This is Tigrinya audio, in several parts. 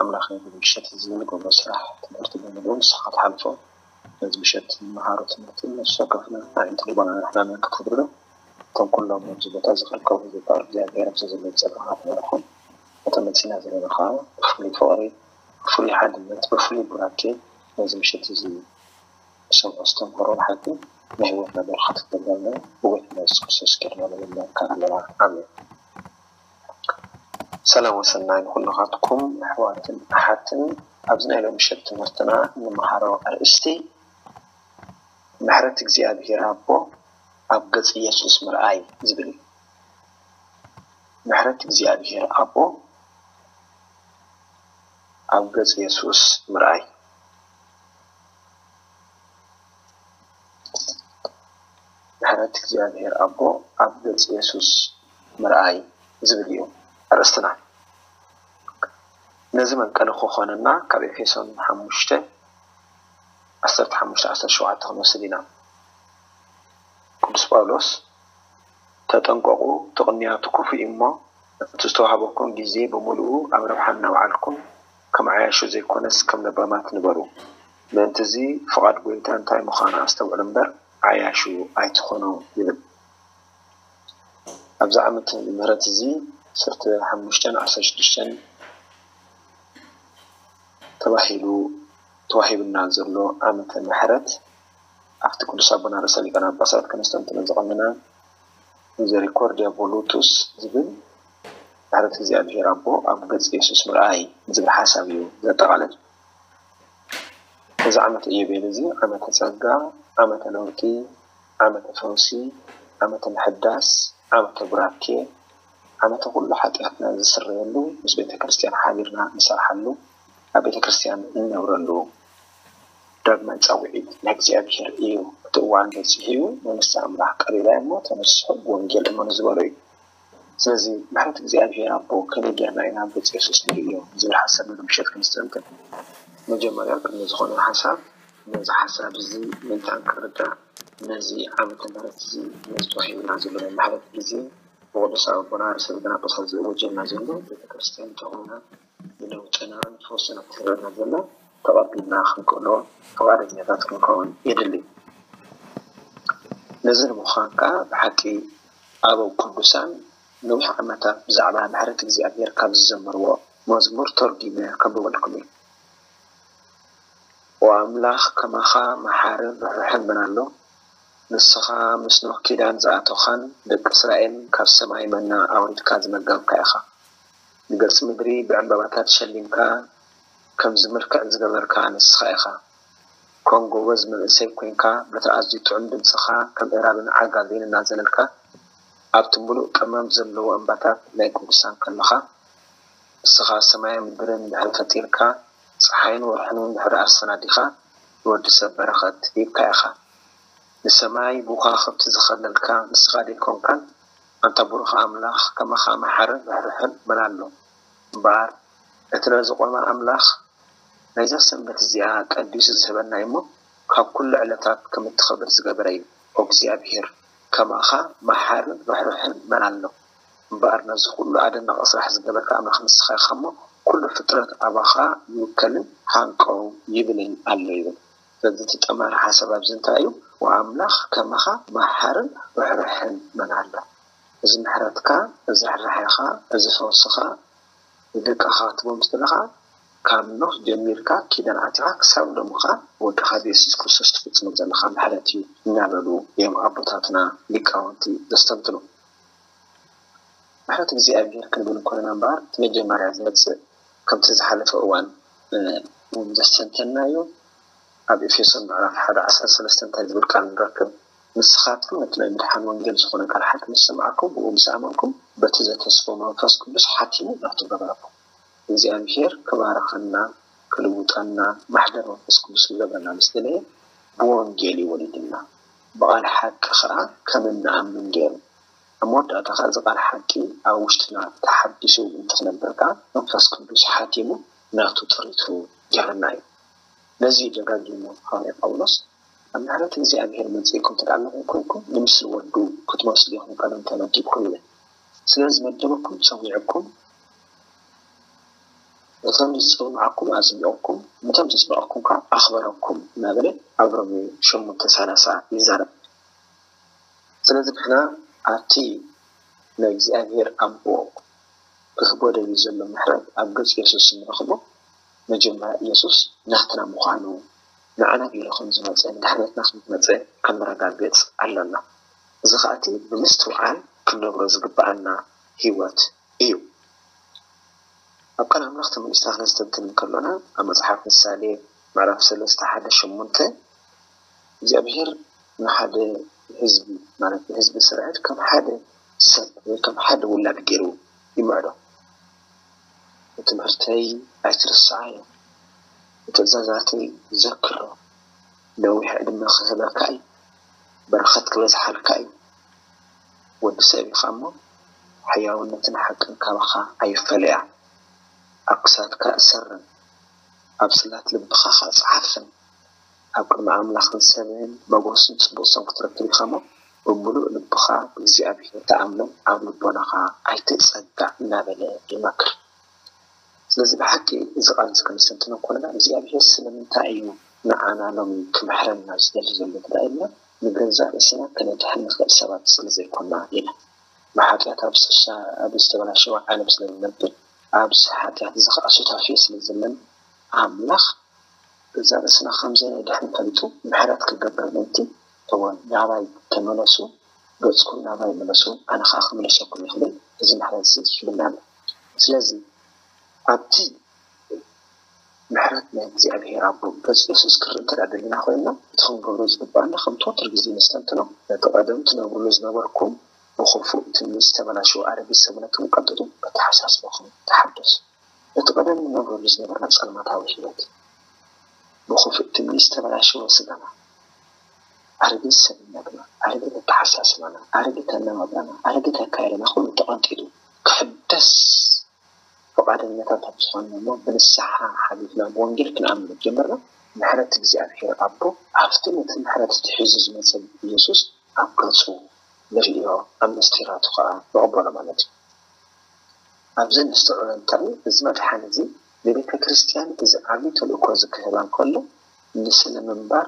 ኣምላኽ ነዚ ምሸት እዚ ንገብሮ ስራሕ ትምህርቲ ብምሉኡ ንስኻ ትሓልፎ። ነዚ ምሸት ንመሃሮ ትምህርቲ ነፍሲ ወከፍና ኣዒንቲ ልቦና ንሕና ንክፍብርዶ እቶም ኩሎም ኣብዚ ቦታ እዚ ክርከቡ ዝግባእ እግዚኣብሔር ኣብዚ ዘሎ ጸጋኻ ትባርኾም። እቶም መጺና ዘለና ከዓ ብፍሉይ ፍቕሪ፣ ብፍሉይ ሓድነት፣ ብፍሉይ ቡራኬ ነዚ ምሸት እዚ ንሰምዖ ኣስተምህሮ ብሓቂ ናይ ህይወትና በረኸት ክትገብረልና ብጎይታና የሱስ ክርስቶስ ጌርና ንልምነካ ኣለና። ኣሜን። ሰላም ወሰናይ ንኩልኻትኩም ኣሕዋትን ኣሓትን። ኣብዚ ናይ ሎሚ ምሸት ትምህርትና እንመሃሮ ኣርእስቲ ምሕረት እግዚኣብሔር ኣቦ ኣብ ገጽ ኢየሱስ ምርኣይ ዝብል እዩ። ምሕረት እግዚኣብሔር ኣቦ ኣብ ገጽ የሱስ ምርኣይ። ምሕረት እግዚኣብሔር ኣቦ ኣብ ገጽ የሱስ ምርኣይ ዝብል እዩ ኣርእስትና። ነዚ መንቀሊ ክኾነና ካብ ኤፌሶን ሓሙሽተ ዓሰርተ ሓሙሽተ ዓሰርተ ሸውዓተ ክንወስድ ኢና። ቅዱስ ጳውሎስ ተጠንቀቑ፣ እቲ ቅንያቱ ክፉእ እዩ እሞ፣ እቲ ዝተዋህበኩም ግዜ ብምሉኡ ኣብ ረብሓ እናውዓልኩም፣ ከም ዓያሹ ዘይኮነስ ከም ለባማት ንበሩ። ምእንቲ እዚ ፍቓድ ጐይታ እንታይ ምዃኑ ኣስተውዕሉ እምበር፣ ዓያሹ ኣይትኹኑ ይብል። ኣብዚ ዓመት ምሕረት እዚ ዓሰርተ ሓሙሽተን ዓሰርተ ሽዱሽተን ተባሂሉ ተዋሂብና ዘሎ ዓመተ ምሕረት ኣብቲ ቅዱስ ኣቦና ርእሰ ሊቃነ ጳጳሳት ከነስተንትኖ ዝቐነና ሚዘሪኮርዲያ ቮሉቱስ ዝብል ምሕረት እግዚኣብሔር ኣቦ ኣብ ገጽ የሱስ ምርኣይ ዝብል ሓሳብ እዩ ዘጠቓልል። እዚ ዓመተ ኢዮቤል እዚ ዓመተ ጸጋ፣ ዓመተ ለውጢ፣ ዓመተ ፈውሲ፣ ዓመተ ምሕዳስ፣ ዓመተ ቡራኬ፣ ዓመተ ኩሉ ሓጢኣትና ዝስረየሉ፣ ምስ ቤተ ክርስቲያን ሓቢርና ንሰርሓሉ፣ ኣብ ቤተ ክርስቲያን እንነብረሉ ዳግማይ ጻውዒት ናይ እግዚኣብሔር እዩ። እቲ እዋን በጺሑ እዩ፣ መንግስቲ ኣምላኽ ቀሪባ እሞ ተነስሑ፣ ብወንጌል እመኑ ዝበሎ እዩ። ስለዚ ምሕረት እግዚኣብሔር ኣቦ ከመይ ጌርና ኢና ኣብ ገጽ የሱስ ንርእዮ ዝብል ሓሳብ ነዚ ምሸት ክንስተንትን። መጀመርያ ቅድሚ ዝኾነ ሓሳብ ነዚ ሓሳብ እዚ ምእንታን ክርዳእ ነዚ ዓመተ ምሕረት እዚ ነዚ ተዋሂብና ዘሎ ናይ ምሕረት ግዜ ብቅዱስ ኣቦና ርእሰ ሊቃነ ጳጳሳት ዝእወጀልና ዘሎ ቤተክርስትያን ተኾና ንለውጥና ንፈውስና ትረና ዘላ ተቐቢልና ክንክእሎ ፍቓደኛታት ክንከውን የድሊ። ነዚ ንምዃን ከዓ ብሓቂ ኣበው ቅዱሳን ነዊሕ ዓመታት ብዛዕባ ምሕረት እግዚኣብሔር ካብ ዝዘመርዎ መዝሙር ተርጒመ ከንብበልኩም እየ። ኦ ኣምላኽ ከማኻ መሓርን ርሕሩሕን መን ኣሎ? ንስኻ ምስ ኖህ ኪዳን ዝኣተኻን ደቂ እስራኤል ካብ ሰማይ መና ኣውሪድካ ዝመገብካ ኢኻ። ንገጽ ምድሪ ብዕምባባታት ሸሊምካ ከም ዝምልክዕ ዝገበርካ ንስኻ ኢኻ። ከም ጎበዝ መንእሰይ ኮይንካ በቲ ኣዝዩ ጥዑም ድምጽኻ ከም እራብን ዓጋዜን እናዘለልካ ኣብቲ ምሉእ ቅመም ዘለዎ እምባታት ናይ ቅዱሳን ከለኻ ንስኻ ሰማይን ምድርን ድሕሪ ፈጢርካ ጸሓይን ወርሕን እውን ድሕሪ ኣሰናዲኻ ንወዲ ሰብ በረኸት ሂብካ ኢኻ። ንሰማይ ብኸዋኽብቲ ዝኸለልካ ንስኻ ደይኮንካን? ኣንታ ብሩኽ ኣምላኽ ከማኻ መሓርን ርሕሩሕን መን ኣሎ? እምበኣር እቲ ነዚ ቆመ ኣምላኽ ናይዛ ሰንበት እዚኣ ቀዲሱ ዝህበና እዩ እሞ ካብ ኩሉ ዕለታት ከም እትኸብር ዝገበረ እዩ። ኦ እግዚኣብሔር ከማኻ መሓርን ርሕሩሕን መን ኣሎ? እምበኣር ነዚ ኩሉ ኣደናቒ ስራሕ ዝገበርካ ኣምላኽ ንስኻ ኢኻ እሞ ኩሉ ፍጥረት ኣባኻ ይውከልን ሃንቀው ይብልን ኣሎ ይብል። ስለዚ እቲ ጠማሪ ሓሳብ ኣብዚ እንታይ እዩ? ወኣምላኽ ከማኻ መሓርን ርሕሩሕን መን ኣሎ? እዚ ምሕረትካ፣ እዚ ርሕራሕኻ፣ እዚ ፈውስኻ ንደቅኻ ክትቦም ስለኻ ካብ ኖህ ጀሚርካ ኪዳን ኣቲኻ ክሳብ ሎሚ ኸዓ ወድኻ ብየሱስ ክርስቶስ ትፍጽሞ ዘለኻ ምሕረት እዩ እናበሉ እዮም ኣቦታትና ሊቃውንቲ ዘስተንትኑ። ምሕረት እግዚኣብሔር ክንብል እንኮለና እምበኣር እቲ መጀመርያ ዝመጽእ ከምቲ ዝሓለፈ እዋን እውን ዘስተንተናዮ ኣብ ኤፌሶን ምዕራፍ ሓደ ዓሰርተ ሰለስተ እንታይ ዝብል ቃል ንረክብ? ንስኻትኩም ነቲ ናይ ምድሓን ወንጌል ዝኾነ ቃል ሓቂ ምስ ሰማዕኩም ብኡ ምስ ኣመንኩም በቲ ዘተስፎ መንፈስ ቅዱስ ሓቲሙ ናቱ ገበረኩም። እግዚኣብሔር ክባርኸና ክልውጠና ማሕደር መንፈስ ቅዱስ ክገብረና ምስ ደለየ ብወንጌል እዩ ወሊድና። ብቓል ሓቂ ኸዓ ከም እንኣምን ገይሩ። ኣብ መወዳእታ ኸዓ እዚ ቃል ሓቂ ኣብ ውሽጥና ተሓዲሱ እንትኽነብር ከዓ መንፈስ ቅዱስ ሓቲሙ ናቱ ጥሪቱ ገይሩና እዩ። ነዚ እዩ ደጋጊሙ ሃዋርያ ጳውሎስ ኣብ ምሕረት እግዚኣብሔር መጺእኩም ተዳለኹም ኮይንኩም ንምስሊ ወዱ ክትመስሉ ኢኹም ቀደም ተመዲብኩም ይብል። ስለዚ መደበኩም ጸዊዕኩም ነቶም ዝጸውዓኩም ኣጽቢቕኩም፣ ነቶም ዘጽበቐኩም ከኣ ኣኽበረኩም እናበለ ኣብ ሮሜ ሸሞንተ ሰላሳ ይዛረብ። ስለዚ ንሕና ኣብቲ ናይ እግዚኣብሔር ኣቦ ክህቦ ደልዩ ዘሎ ምሕረት ኣብ ገጽ የሱስ ንረኽቦ። መጀመርያ ኢየሱስ ናትና ምዃኑ፣ ንዓና ገይሩ ከም ዝመጸ፣ ንድሕነትና ከም ዝመጸ ከነረጋግጽ ኣሎና። እዚ ከኣ እቲ ብምስትውዓል ክንነብሮ ዝግብኣና ህይወት እዩ። ኣብ ቃል ኣምላኽ ተመሊስና ክነስተንትን እንከሎና፣ ኣብ መጽሓፍ ምሳሌ ምዕራፍ ሰለስተ ሓደ ሸሞንተ እግዚኣብሔር ንሓደ ህዝቢ፣ ማለት ንህዝቢ እስራኤል ከም ሓደ ሰብ ወይ ከም ሓደ ውላድ ገይሩ ይምዕዶ። ንትምህርተይ ኣይትርሳዓዮ፣ ንትእዛዛተይ ዘክሮ፣ ነዊሕ ዕድመ ክህበካ እዩ፣ በረኸት ክበዝሓልካ እዩ። ወዲ ሰብ ኢኻ እሞ፣ ሕያውነትን ሓቅን ካባኻ ኣይፈለያ። ኣብ ክሳድካ እሰረን፣ ኣብ ጽላት ልብኻ ኸኣ ጸሓፈን። ኣብ ቅድሚ ኣምላኽን ሰብን መጎስን ጽቡቕ ስም ክትረክብ ኢኻ እሞ፣ ብምሉእ ልብኻ ብእግዚኣብሔር ተኣመን፣ ኣብ ልቦናኻ ኣይትጸጋዕ እናበለ ይመክር። ስለዚ ብሓቂ እዚ ቃል እዚ ክንስተንትኖ ከለና እግዚኣብሔር ስለምንታይ እዩ ንዓና ሎሚ ክምሕረና ዝደሊ ዘሎ እንተ ኢልና ንገዛእ ርእስና ከነድሕን ንኽእል ሰባት ስለ ዘይኮና ኢና። ብሓጢኣት ኣብ ዝተበላሸወ ዓለም ስለ ንነብር ኣብዚ ሓጢኣት እዚ ከዓ ሱታፌ ስለ ዘለና ኣምላኽ ገዛእ ርእስና ከም ዘየድሕን ፈሊጡ ምሕረት ክገብር ምእንቲ እወ ናባይ ተመለሱ ገጽኩም ናባይ ምለሱ ኣነ ከዓ ክምለሰኩም ይኽብል እዚ ምሕረት እዚ ይብልና ኣሎ። ስለዚ ኣብቲ ምሕረት ናይ እግዚኣብሔር ኣቦ ገጽ የሱስ ክርኢ እንተ ደኣ ደሊና ኮይንና እቲ ክንገብሮ ዝግባኣና ከምቲ ወትሩ ግዜ ነስተንትኖ ነቲ ቀደም ትነብርሉ ዝነበርኩም ብኽፉእ ትምኒት ዝተበላሸወ ኣረጊት ሰብነትኩም ቀጥጡ በተሓሳስባኹም ተሓደሱ። እቲ ቀደም ንነብረሉ ዝነበርና ጸልማታዊ ህይወት ብኽፉእ ትምኒት ዝተበላሸወ ስጋና ኣረጊት ሰብነትና ኣረጊት ኣተሓሳስባና ኣረጊት ኣነባብራና ኣረጊት ኣካየዳና ኩሉ ተቐንጢጡ ክሕደስ ፍቓደኛታት ኣብ ዝኾንና እሞ ብንስሓ ሓሊፍና ብወንጌል ክንኣምን ጀመርና። ምሕረት እግዚኣብሔር ኣቦ ኣብቲ ነቲ ምሕረት እቲ ሒዙ ዝመጸ ኢየሱስ ኣብ ገጹ ንርእዮ ኣብ ምስጢራቱ ኸዓ ንቕበሎ ማለት እዩ። ኣብዚ ንስተውዕሎ እንታይ እዚ መድሓኒ እዚ ንቤተ ክርስቲያን እዚ ዓብዪ ተልእኮ እዚ ክህባ እንከሎ ንስለ ምንባር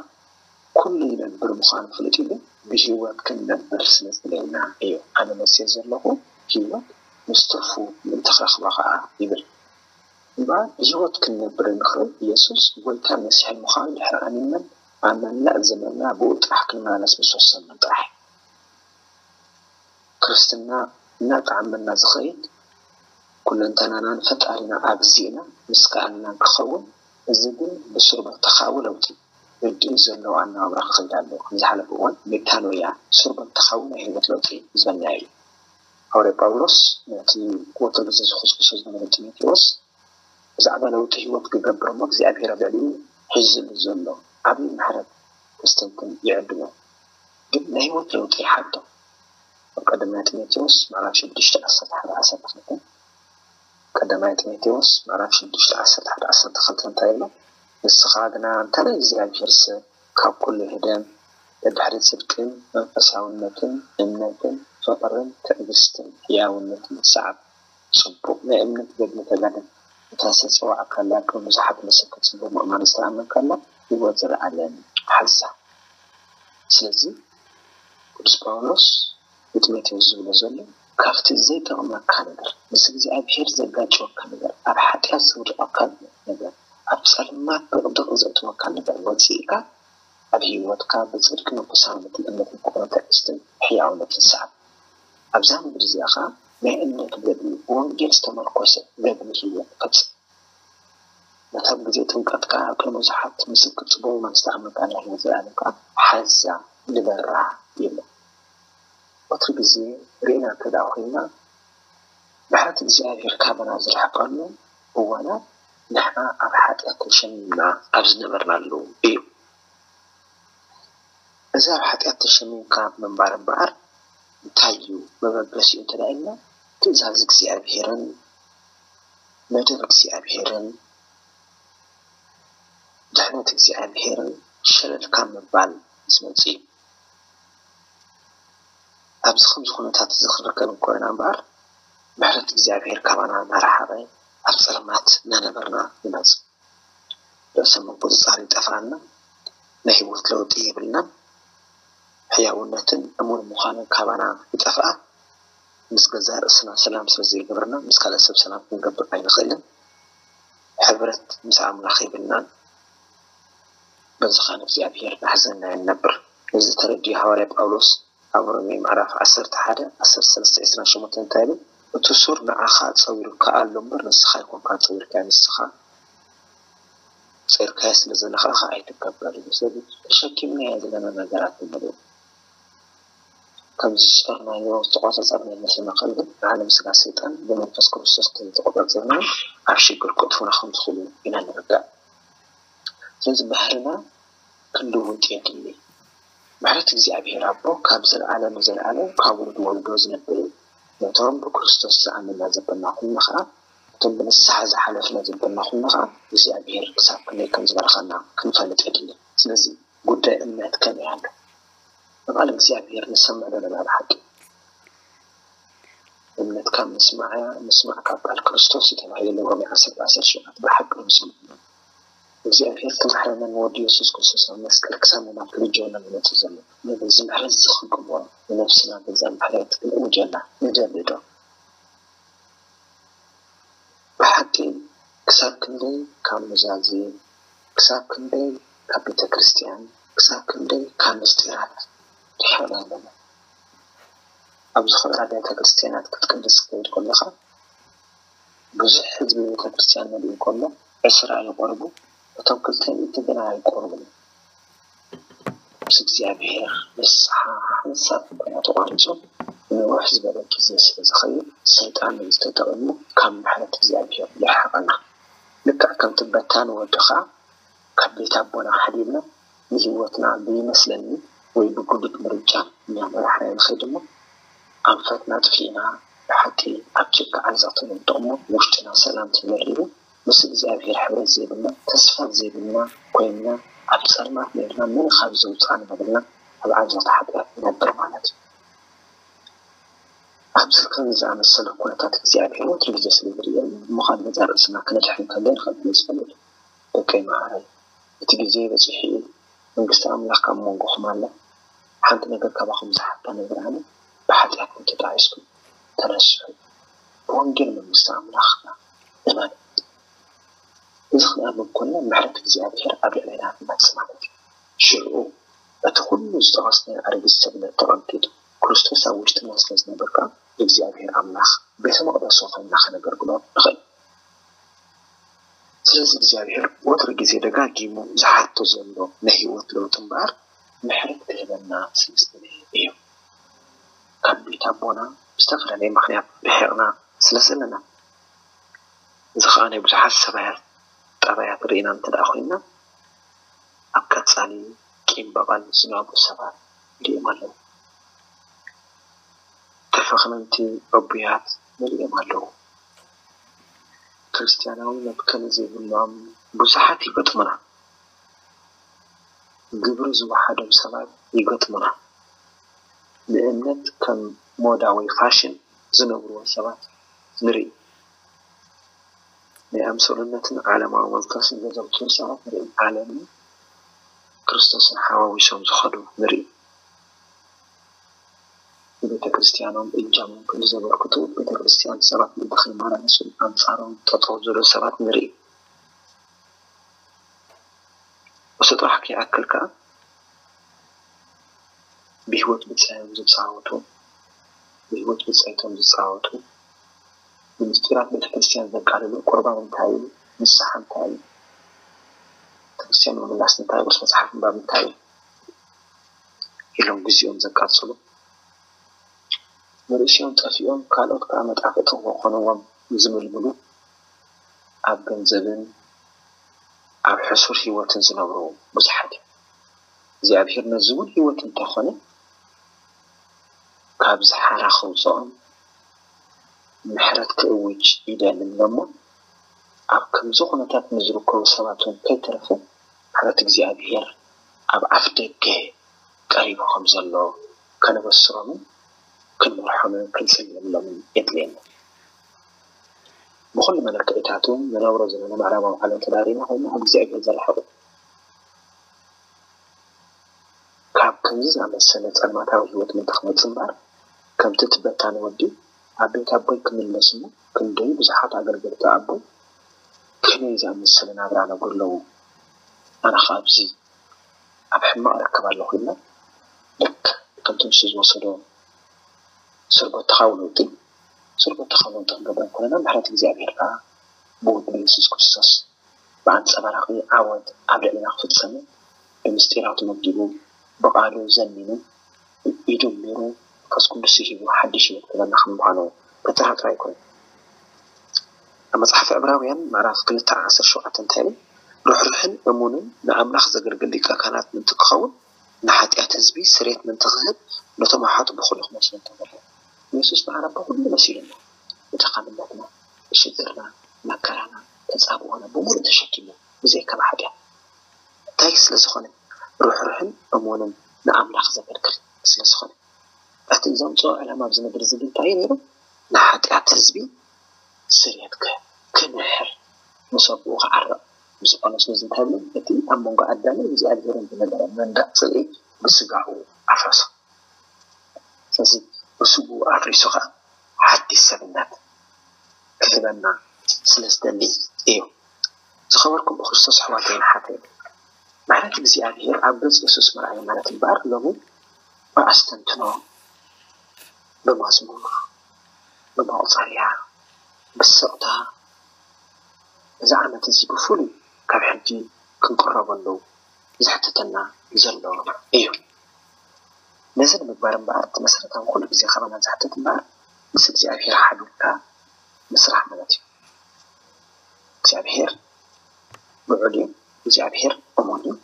ኩሉ ይነብር ምዃኑ ፍሉጥ እዩ ግን ብህይወት ክንነብር ስለ ዝደለየና እዩ ኣነ መሲሕ ዘለኹ ህይወት ምስ ትርፉ ምእንቲ ክረኽባ ኸዓ ይብል እምበኣር ብህይወት ክንነብር እንኽእል ኢየሱስ ጐይታን መሲሕን ምዃኑ ድሕሪ ኣሚንናን ኣብ መላእ ዘመንና ብኡ ጥራሕ ክንመላለስ ምስ ወሰንና ጥራሕ እዩ። ክርስትና እናጠዓመና ዝኸይድ ኩለንተናና ንፈጣሪና ኣብዚእና ምስ ከኣልና ክኸውን እዚ ግን ብሱር በተኻዊ ለውጢ ርድኢት ዘለዎ ኣነባብራ ክኸይድ ኣለዎ። ከም ዝሓለፈ እዋን ሜታኖያ ሱር በተኻዊ ናይ ህይወት ለውጢ ዝበልናዮ እዩ። ሃዋርያ ጳውሎስ ነቲ ወትሩ ግዜ ዝኹስኩሶ ዝነበረ ጢሞቴዎስ ብዛዕባ ለውጢ ህይወት ክገብር እሞ እግዚኣብሔር ኣብ ልዕሊኡ ሒዝሉ ዘሎ ዓብዪ ምሕረት ከስተንትን ይዕድሞ። ግን ናይ ህይወት ለውጢ ይሓቶ። ኣብ ቀዳማይ ጢሞቴዎስ ምዕራፍ ሽዱሽተ ዓሰርተ ሓደ ዓሰርተ ክልተ ቀዳማይ ጢሞቴዎስ ምዕራፍ ሽዱሽተ ዓሰርተ ሓደ ዓሰርተ ክልተ እንታይ ይብሎ? ንስኻ ግና እንተ ናይ እግዚኣብሔር ሰብ ካብ ኩሉ ህደም ደድሕሪ ጽድቅን መንፈሳውነትን እምነትን ፍቕርን ትዕግስትን ሕያውነትን ሰዓብ። ጽቡቕ ናይ እምነት ገድሊ ተጋደል። እታ ዝተጸዋዕካላ ቅድሚ ብዙሓት መሰክር ጽቡቕ ምእማን ዝተኣመንካላ ህይወት ዘለኣለም ሓዛ። ስለዚ ቅዱስ ጳውሎስ ንጢሞቴዎስ ዝብሎ ዘሎ ካብቲ ዘይጠቕመካ ነገር ምስ እግዚኣብሔር ዘጋጭወካ ነገር ኣብ ሓጢኣት ዘውድቐካ ነገር ኣብ ጸልማት ድቕድቕ ዘእትወካ ነገር ወፂእካ ኣብ ህይወትካ ብፅድቂ መንፈሳውነትን እምነትን ፍቕርን ትዕግስትን ሕያውነትን ሰኣል። ኣብዛ ምድሪ እዚኣ ኸዓ ናይ እምነት ገድሊ ብወንጌል ዝተመርኮሰ ገድሊ ህይወት ፈፅም። ነታ ብግዜ ጥምቀትካ ኣብ ቅድሚ ብዙሓት ምስክር ጽቡቕ እዋን ዝተኣመንካላ ህይወት ዘለኣለም ከኣ ሓዛ ንበራ ይብሎ። ወትሩ ግዜ ርኢና እንተ ደኣ ኮይንና ምሕረት እግዚኣብሔር ካባና ዝርሕቀሉ እዋናት ንሕና ኣብ ሓጢኣት ተሸሚምና ኣብ ዝነበርናሉ እዩ። እዚ ኣብ ሓጢኣት ተሸሚምካ ምንባር እምበኣር እንታይ እዩ መበገሲኡ እንተ ደኣ ኢልና ትእዛዝ እግዚኣብሔርን መደብ እግዚኣብሔርን ድሕነት እግዚኣብሔርን ሸለል ካብ ምባል ዝመጽእ እዩ። ኣብዚ ከምዚ ኩነታት እዚ ክንርከብ እንኮለና እምበኣር ምሕረት እግዚኣብሔር ካባና እናረሓቐ ኣብ ጸልማት እናነበርና ይመጽእ። ርእሰ ምቁጽጻር ይጠፍኣና፣ ናይ ህይወት ለውጢ የብልናን። ሕያውነትን እሙን ምዃንን ካባና ይጠፍኣ። ምስ ገዛእ ርእስና ሰላም ስለ ዘይገበርና፣ ምስ ካልእ ሰብ ሰላም ክንገብር ኣይንኽእልን። ሕብረት ምስ ኣምላኽ የብልናን። በዚ ኸኣ ንእግዚኣብሄር እናሕዘንና ኢና ንነብር። ነዚ ተረዲኡ ሃዋርያ ጳውሎስ ኣብ ሮሜ ምዕራፍ ዓሰርተ ሓደ፣ ዓሰርተ ሰለስተ፣ ዕስራን ሸሞንተን እንታይ ይብል? "እቲ ሱር ንዓኻ ጸዊሩካ ኣሎ እምበር፣ ንስኻ ኣይኮንካን ጸዊርካዮ፣ ንስኻ ጸይርካዮ ስለ ዘለኻ ኸኣ ኣይትከበርን እዩ። ስለዚ ተሸኪምናዮ ዘለና ነገራት ብምሉኡ፣ ከምዚ ዝጸርናዮ ዝተቖጻጸርናዮ መስለና ከሎ ግን፣ ዓለም ስጋ ሰይጣን ብመንፈስ ክርስቶስ እንተዘይተቖጻጸርና ኣብ ሽግር ከእትዉና ከም ዝኽእሉ ኢና ንርዳእ። ስለዚ ባህርና ክንልውጥ የድሊ። ምሕረት እግዚኣብሔር ኣቦ ካብ ዘለዓለም ንዘለዓለም ካብ ወለዶ ወለዶ ዝነብር እዩ። ነቶም ብክርስቶስ ዝኣመንና ዘበልና ኩልና ኸዓ፣ እቶም ብንስሓ ዝሓለፍና ዘበልና ኩልና ኸዓ እግዚኣብሔር ክሳብ ክንደይ ከም ዝበረኸና ክንፈልጥ የድሊ። ስለዚ ጉዳይ እምነት ከመይ ኣሎ? ንቓል እግዚኣብሔር ንሰምዕ ዶ ኣለና ብሓቂ? እምነት ካብ ምስማዕ እያ፣ ምስማዕ ካብ ቃል ክርስቶስ እዩ ተባሂሉ ሮሜ ዓሰርተ ዓሰርተ ሸውዓተ። ብሓቂ ምስማዕ እግዚኣብሔር ክምሕረና ንወዱ የሱስ ክርስቶስ ኣብ መስቀል ክሳብ ምማት ክብጀወና ዝመጽእ ዘሎ። ነዚ ምሕረት እዚ ክንቅበሎ ንነብስና በዛ ምሕረት ክንእውጀላ ንደሊ ዶ? ብሓቂ ክሳብ ክንደይ ካብ ኑዛዜ፣ ክሳብ ክንደይ ካብ ቤተ ክርስቲያን፣ ክሳብ ክንደይ ካብ ምስጢራት ርሒቕና ኣለና። ኣብ ዝኾነ ኣብያተ ክርስቲያናት ክትቅድስ ክትከይድ ከለኻ፣ ብዙሕ ህዝቢ ቤተ ክርስቲያን መሊኡ እንከሎ፣ ዕስራ ይቐርቡ፣ እቶም ክልተ ሚእቲ ግና ኣይቆርቡን። ምስ እግዚኣብሔር ንስሓ ሓንሳብ እንኳ ተቋሪጹ፣ ንውሕ ዝበለ ግዜ ስለ ዝኸይድ፣ ሰይጣን ነዚ ተጠቒሙ ካብ ምሕረት እግዚኣብሔር የርሕቐና። ልክዕ ከምቲ በታኒ ወዲ ኸኣ ካብ ቤት ኣቦና ሓዲግና ንህይወትና ብይመስለኒ ወይ ብግዱድ ምርጫ እናመራሕናዮ ንኸይድ እሞ፣ ኣንፈትና ኣጥፊእና ብሓቂ ኣብ ጭቃ ዓዘቕቲ ንውድቕ እሞ፣ ውሽጥና ሰላም ተዘሪቡ፣ ምስ እግዚኣብሔር ሕብረት ዘይብልና፣ ተስፋ ዘይብልና ኮይንና፣ ኣብ ጸልማት ነይርና፣ መን ኢኻ ኣብዚ ውጻእ እናበልና ኣብ ዓዘቕቲ ሓጢኣት ንነብር ማለት እዩ። ኣብዚ ከምዚ ዝኣመሰለ ኩነታት እግዚኣብሔር ወትሩ ግዜ ስለ ዝርእየና፣ እሞ ካብ ገዛእ ርእስና ክነድሕን ከሎ ንኽእል እዩ ዝፈልጥ። ደቀይ መሓረይ፣ እቲ ግዜ በጺሑ እዩ። መንግስቲ ኣምላኽ ካብ መንጎኹም ኣላ። ሓንቲ ነገር ካባኹም ዝሓታ ነገር ኣነ፣ ብሓጢኣትኩም ተጣሒስኩም ተነስሑ። ብወንጌል መንግስቲ ኣምላኽ እመኑ። እዚ ክንኣምን ኮና ምሕረት እግዚኣብሔር ኣብ ልዕሌና ትመጽእ ማለት እዩ። ሽዑ እቲ ኩሉ ዝጠቐስናዮ ኣረጊት ሰብነት ተቐንጢጡ፣ ክርስቶስ ኣብ ውሽጥና ስለ ዝነብር ከኣ፣ እግዚኣብሔር ኣምላኽ ቤተ መቕደሱ ኮይንና ከነገልግሎ ንኽእል። ስለዚ እግዚኣብሔር ወትሩ ግዜ ደጋጊሙ ዝሓቶ ዘሎ ናይ ህይወት ለውጢ እምበኣር፣ ምሕረት ክህበና ስለ ዝደለየ እዩ። ካብ ቤት ኣቦና ብዝተፈላለየ ምኽንያት ርሒቕና ስለ ዘለና፣ እዚ ኸኣ ናይ ብዙሓት ሰባያት ጠባያት ርኢና እንተ ደኣ ኮይንና፣ ኣብ ቀጻሊ ቂም በቐል ዝነብሩ ሰባት ንሪኦም ኣለዉ። ተፈኽነንቲ ዕቡያት ንሪኦም ኣለዉ። ክርስትያናዊ መትከል ዘይብሎም ብዙሓት ይገጥሙና። ግብሪ ዝወሓዶም ሰባት ይገጥሙና። ንእምነት ከም ሞዳ ወይ ፋሽን ዝነብርዎ ሰባት ንርኢ። ናይ ኣምሰሉነትን ዓለማዊ መንፈስን ዘዘውትሩ ሰባት ንርኢ። ዓለምን ክርስቶስን ሓዋዊሶም ዝኸዱ ንርኢ። ንቤተ ክርስቲያኖም እጃሞም ከም ዘበርክቱ፣ ቤተ ክርስቲያን ሰባት ምእንቲ ከይመላለሱ ኣንጻሮም ጠጠው ዝብሉ ሰባት ንርኢ። እሱ ጥራሕ ከይኣክል ከኣ፣ ብህይወት ብጻዮም ዝጻወቱ፣ ብህይወት ብጻይቶም ዝጻወቱ፣ ንምስጢራት ቤተ ክርስቲያን ዘቃልሉ፣ ቁርባን እንታይ እዩ? ንስሓ እንታይ እዩ? ቤተ ክርስቲያን ምምላስ እንታይ እዩ? ቅዱስ መጽሓፍ ምንባብ እንታይ እዩ? ኢሎም ግዜኦም ዘቃጽሉ፣ ንርእሲኦም ጠፊኦም፣ ካልኦት ከኣ መጣፍእቲ ክኾንዎም ዝምልምሉ፣ ኣብ ገንዘብን ኣብ ሕሱር ህይወትን ዝነብሩ ብዙሓት እዮም። እግዚኣብሔር ነዚ እውን ህይወት እንተኾነ፣ ካብዚ ሓራ ከውፅኦም ምሕረት ክእውጅ ይደሊ እሞ፣ ኣብ ከምዚ ኩነታት ንዝርከቡ ሰባት እውን ከይተረፈ፣ ምሕረት እግዚኣብሔር ኣብ ኣፍ ደገ ቀሪቡ ከም ዘሎ ከነበስሮምን ክንመርሖምን ክንጽልየሎምን የድልየና። ብኹሉ መለክዒታቱ ንነብሮ ዘለና ምዕራባዊ ዓለም ተዳሪና ኮይና ኣብ እግዚኣብሔር ዘርሕቑ ካብ ከምዚ ዝኣመሰለ ጸልማታዊ ህይወት ምእንቲ ክመጽእ እምበኣር፣ ከምቲ እቲ በታኒ ወዲ ኣብ ቤት ኣቦይ ክምለስ እሞ ክንደዩ ብዙሓት ኣገልገልቲ ኣቦይ ከመይ ዝኣመሰለ ናብራ ነብሩ ኣለዉ። ኣነ ኸኣ ኣብዚ ኣብ ሕማቕ እርከብ ኣለኹ ኢልና ልክዕ ከምቲ ንሱ ዝወሰዶ ስርጎ ተኻዊ ለውጢ ስርጎ ተኻዊ ለውጢ ክንገብር እንከለና ምሕረት እግዚኣብሔር ከኣ ብወዱ ብየሱስ ክርስቶስ ብኣንጸባራቒ ዓወት ኣብ ልዕሌና ክፍጸምን ብምስጢራቱ መጊቡ ብቓሉ ዘሚኑ ኢዱ ኣንቢሩ መንፈስ ቅዱስ ሂቡ ሓድሽ ህይወት ክህበና ከም ምዃኑ ምጥርጣር ኣይኮነን። ኣብ መጽሓፍ ዕብራውያን ምዕራፍ ክልተ ዓሰርተ ሸውዓተ እንታይ ይብል? ርሕሩሕን እሙንን ንኣምላኽ ዘገልግል ሊቀ ካህናት ምእንቲ ክኸውን ንሓጢኣት ህዝቢ ስርየት ምእንቲ ክህብ ነቶም ኣሓቱ ብኹሉ ክመስሎም ተመርዐ። የሱስ ንዓና ብኹሉ መሲሉና፣ ብድኻምነትና፣ ብሽግርና፣ መከራና፣ ተጻብኦና ብምሉእ ተሸኪሙ ብዘይከም ሓጢኣት። እንታይ ስለ ዝኾነ? ርሕሩሕን እሙንን ንኣምላኽ ዘገልግል ስለ ዝኾነ። እቲ ዘምፅኦ ዕላማ ኣብዚ ምድሪ እዚ ግን እንታይ እዩ ነይሩ? ንሓጢኣት ህዝቢ ስርየት ክህብ፣ ክምሕር፣ ምስ ኣቦኡ ክዓርቕ። ምስ ጳውሎስ ነዚ እንታይ ብሎ? እቲ ኣብ መንጎ ኣዳምን እግዚኣብሔርን ዝነበረ መንደቕ ጽልኢ ብስጋኡ ኣፍረሶ። ስለዚ ብስግኡ ኣፍሪሱ ኸዓ ሓድሽ ሰብነት ክህበና ስለ ዝደሊ እዩ። ዝኸበርኩም ብክርስቶስ ኣሕዋተይን ኣሓተይን፣ ምሕረት እግዚኣብሔር ኣብ ገጽ የሱስ ምርኣይ ማለት እምበኣር ሎሚ ብኣስተንትኖ፣ ብመዝሙር፣ ብመቑጸርያ፣ ብስቕታ፣ እዚ ዓመት እዚ ብፍሉይ ካብ ሕጂ ክንቅረበሉ ዘሕትተና ዘሎ እዩ። ነዚ ንምግባር እምበኣር እቲ መሰረታዊ ኩሉ ግዜ ካባና ዘሕትት እምበኣር ምስ እግዚኣብሔር ሓቢርካ ምስራሕ ማለት እዩ። እግዚኣብሔር ልዑል እዩ። እግዚኣብሔር እሙን እዩ።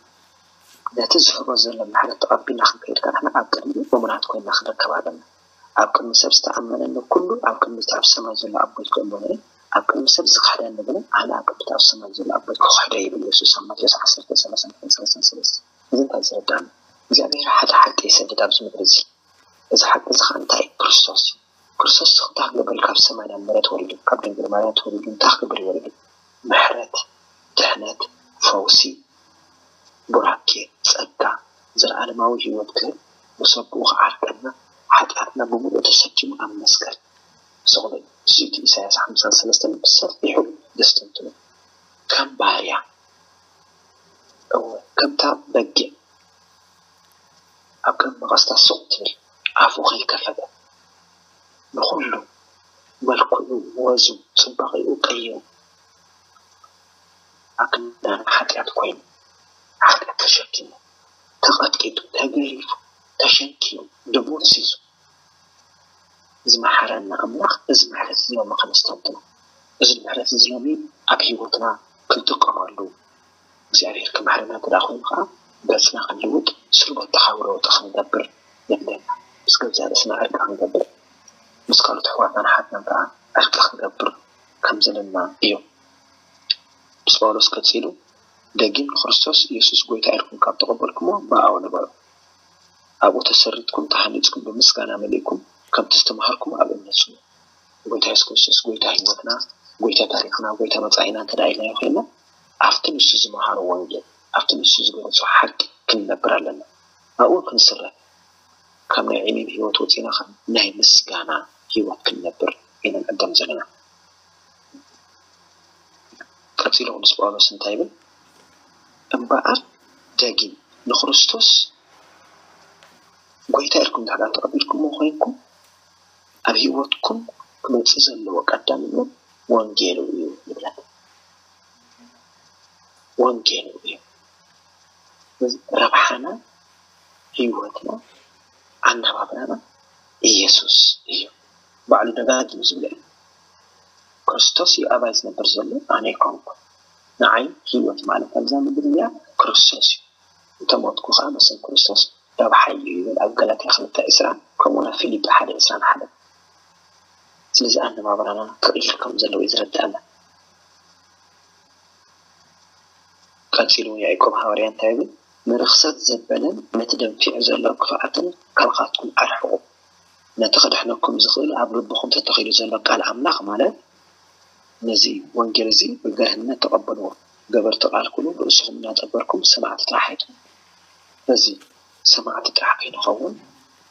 ነቲ ዝህቦ ዘሎ ምሕረት ተቐቢልና ክንከይድ ከለና ኣብ ቅድሚኡ እሙናት ኮይንና ክንርከብ ኣለና። ኣብ ቅድሚ ሰብ ዝተኣመነኒ ኩሉ ኣብ ቅድሚ እቲ ኣብ ሰማይ ዘሎ ኣቦይ ክእመኖ እዩ። ኣብ ቅድሚ ሰብ ዝኽሕደኒ ግን ኣነ ኣብ ቅድሚ እቲ ኣብ ሰማይ ዘሎ ኣቦይ ክኽሕዶ ይብል የሱስ ኣብ ማቴዎስ ዓሰርተ ሰላሳን ሰለስተ። እዚ እንታይ ዘረዳእና? እግዚኣብሔር ሓደ ሓቂ ይሰድድ ኣብዚ ምድሪ እዚ። እዚ ሓቂ እዚ ከዓ እንታይ? ክርስቶስ እዩ። ክርስቶስ ስኽታ ክገብር ካብ ሰማይ ናብ መሬት ወሪዱ፣ ካብ ድንግል ማርያም ተወሊዱ እንታይ ክገብር እዩ ወሪዱ? ምሕረት፣ ድሕነት፣ ፈውሲ፣ ቡራኬ፣ ጸጋ፣ ዘለዓለማዊ ህይወት ክህብ፣ ብሰብኡ ክዓርቀና፣ ሓጢኣትና ብምሉእ ተሰኪሙ ኣብ መስቀል ሰቕሎ እዩ። እዚ እቲ ኢሳያስ ሓምሳን ሰለስተን ብሰፊሑ ዘስተንትኖ። ከም ባርያ፣ እወ፣ ከምታ በጊዕ ኣብ ቅድሚ መቐስታ ሱቕ ትብል፣ ኣፉ ከይከፈተ፣ ንኹሉ መልክዑ፣ ወዙ፣ ጽባቐኡ ቀይሩ፣ ኣብ ክንዳና ሓጢኣት ኮይኑ፣ ሓጢኣት ተሸኪሙ፣ ተቐጥቂጡ፣ ተገሪፉ፣ ተሸንኪሉ፣ ደሙ ኣፍሲሱ ዝመሓረና ኣምላኽ፣ እዚ ምሕረት እዚ ሎሚ ከነስተንትኖ፣ እዚ ምሕረት እዚ ሎሚ ኣብ ህይወትና ክንጥቀመሉ፣ እግዚኣብሔር ክምሕረና እንተ ደኣ ኮይኑ ከኣ፣ ገጽና ክንልውጥ፣ ስርጎት ተኻዊ ለውጢ ክንገብር የድልየና። ምስ ገዛእ ርእስና ዕርቂ ክንገብር፣ ምስ ካልኦት ኣሕዋትናን ኣሓትናን ከኣ ዕርቂ ክንገብር ከም ዘለና እዩ። ቅዱስ ጳውሎስ ቀጺሉ፣ ደጊም ንክርስቶስ ኢየሱስ ጐይታ ኢልኩም ካብ ተቐበልኩምዎ ብኣኡ ንበሩ። ኣብኡ ተሰሪትኩም ተሃኒጽኩም ብምስጋና መሊእኩም ከምቲ ዝተማሃርኩም ኣብ እምነት ጽኑ። ጎይታ የሱስ ክርስቶስ ጎይታ ህይወትና፣ ጎይታ ታሪኽና፣ ጎይታ መጻኢና እንተ ደኣ ኢልናዮ ኮይንና ኣብቲ ንሱ ዝመሃሮ ወንጌል፣ ኣብቲ ንሱ ዝገለጾ ሓቂ ክንነብር ኣለና። ኣብኡ ክንስረት፣ ካብ ናይ ዕሚም ህይወት ወጺና ኸኣ ናይ ምስጋና ህይወት ክንነብር ኢና ንዕደም ዘለና። ቀጺሉ ቅዱስ ጳውሎስ እንታይ ይብል? እምበኣር ደጊም ንክርስቶስ ጐይታ ኢልኩም እንድሕር ተቐቢልኩምዎ ኮይንኩም ኣብ ህይወትኩም ክመጽእ ዘለዎ ቀዳምነት ወንጌሉ እዩ ይብለና። ወንጌሉ እዩ። ስለዚ ረብሓና፣ ህይወትና፣ ኣነባብራና ኢየሱስ እዩ። ባዕሉ ደጋጊሙ ዝብሎ እዩ። ክርስቶስ እዩ ኣባይ ዝነብር ዘሎ፣ ኣነ ኣይኮንኩን። ንዓይ ህይወት ማለት ኣብዛ ምድሪ እዚኣ ክርስቶስ እዩ። እንተ ሞትኩ ኸዓ መሰል ክርስቶስ ረብሓ እዩ ይብል ኣብ ገላትያ ክልተ ዕስራ፣ ከምኡ እውን ኣብ ፊልጲ ሓደ ዕስራን ሓደን። ስለዚ ኣነባብራና ክቕይር ከም ዘለዎ እዩ ዝረድኣና። ቀጺሉ እውን ያዕቆብ ሃዋርያ እንታይ ይብል? ንርኽሰት ዘበለን ነቲ ደንፊዑ ዘሎ ክፍኣትን ካብኻትኩም ኣርሕቑ። ነቲ ክድሕነኩም ዝኽእል ኣብ ልብኹም ተተኺሉ ዘሎ ቃል ኣምላኽ ማለት ነዚ ወንጌል እዚ ብገርህነት ተቐበልዎ። ገበርቲ ቃል ኩኑ ርእስኹም እናጠበርኩም ሰማዕቲ ጥራሕ ኣይትኹኑ። በዚ ሰማዕቲ ጥራሕ ከይንኸውን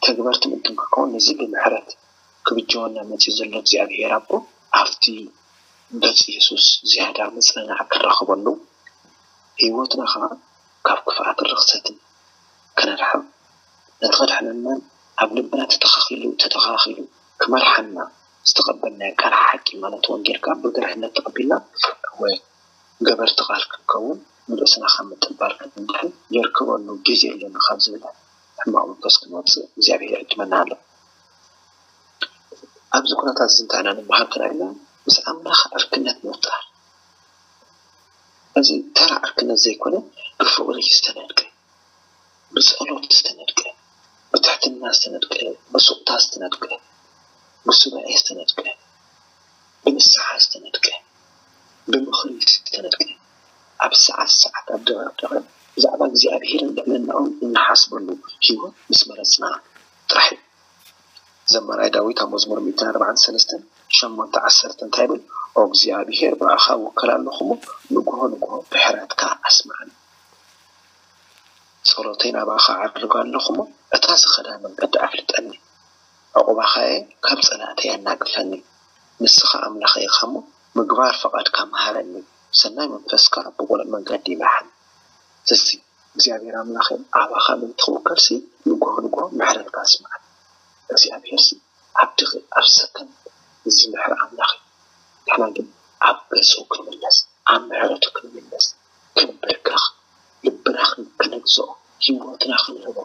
ተግበርቲ ምእንትን ክንከውን ነዚ ብምሕረት ክብጀወና መፂኡ ዘሎ እግዚኣብሔር ኣቦ ኣብቲ ገጽ የሱስ ዝያዳ ምጽንናዕ ክንረኽበሉ ህይወትና ኸዓ ካብ ክፍኣትን ርኽሰትን ከነርሕቕ ነቲ ከድሕነናን ኣብ ልብና ተተኻኺሉ ተተኻኺሉ ክመርሓና ዝተቐበልናዮ ቃል ሓቂ ማለት ወንጌል ከዓ ብገርህነት ተቐቢልና እወ ገበርቲ ቃል ክንከውን ንርእስና ካብ ምጥባር ክንድሕን የርክበሉ ግዜ ኣሎና ካብ ዝብል ሕማቕ መንፈስ ክንወፅእ እግዚኣብሔር ይዕድመና ኣሎ። ኣብዚ ኩነታት እዚ እንታይ ኢና ንምሃር ተላኢልና ምስ ኣምላኽ ዕርክነት ምፍጣር። እዚ ተራ ዕርክነት ዘይኮነ ብፍቕሪ ዝተነድቀ፣ ብጸሎት ዝተነድቀ፣ ብትሕትና ዝተነድቀ፣ ብሱቕታ ዝተነድቀ፣ ብሱባኤ ዝተነድቀ፣ ብንስሓ ዝተነድቀ፣ ብምኽሪ ዝተነድቀ፣ ኣብ ሰዓት ሰዓት ኣብ ደቐቕ ደቐቕ ብዛዕባ እግዚኣብሄርን ልዕልናኡን እንሓስበሉ ህይወት ምስ መረጽና ጥራሕ እዩ። ዘማራይ ዳዊት ኣብ መዝሙር ሚእትን ኣርባዓን ሰለስተን ሸሞንተ ዓሰርተ እንታይ ይብል? ኦ እግዚኣብሄር ብኣኻ እውከል ኣለኹ እሞ ንግሆ ንግሆ ብሕረትካ ኣስምዓኒ። ጸሎተይ ናባኻ ኣዕርግ ኣለኹ እሞ እታ ዝኸዳ መንገዲ ኣፍልጠኒ። ዕቑባኻ'የ ካብ ጸላእተይ ኣናግፈኒ። ንስኻ ኣምላኸይ ኢኻ እሞ ምግባር ፍቓድካ መሃረኒ። ሰናይ መንፈስካ ብቕኑዕ መንገዲ ይምርሓኒ። ስለዚ እግዚኣብሔር ኣምላኸይ ኣባኻ ምእንቲ ክውከልሲ ንግሆ ንግሆ ምሕረትካ ኣስምዓኒ። እግዚኣብሔርሲ ኣብ ድኺ ኣብ ሰከንድ ዝምሕር ኣምላኽ እዩ። ንሕና ግን ኣብ ገጹ ክንምለስ ኣብ ምሕረቱ ክንምለስ ክንብርከኽ ልብና ክነግዝኦ ህይወትና ክንህቦ